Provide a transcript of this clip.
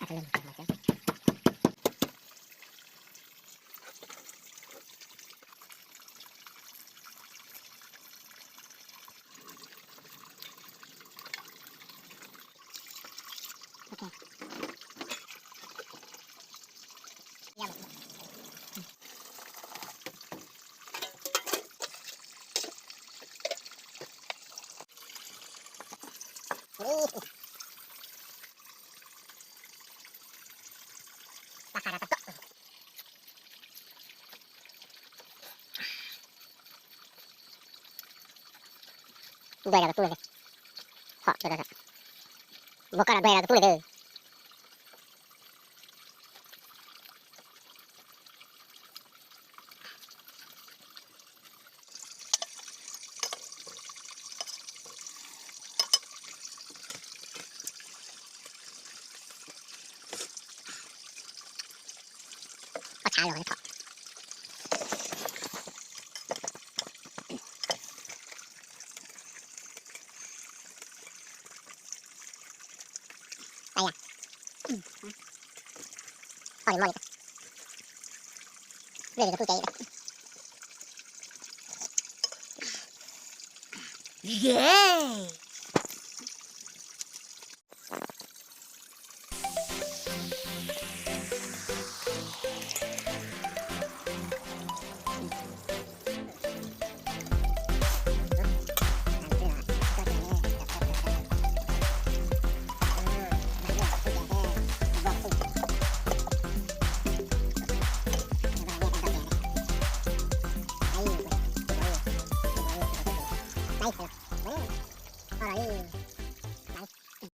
တၢ်လၢမၤစၢၤ ဒွဲဒီးကတူၢ်န့ၣ်, ဟီၣ်, ဘီကါဒီးဒွဲဒီးကတူၢ်န့ၣ်ဒီး အီၣ်ဆါလီၤထီၣ်, တၢ်ယၤ, အီၣ်န့ၣ်မီၢ်န့ၣ်, ဘျဲၣ်န့ၣ်ကသူၣ်ကဲအံၤ, ယဲၢ်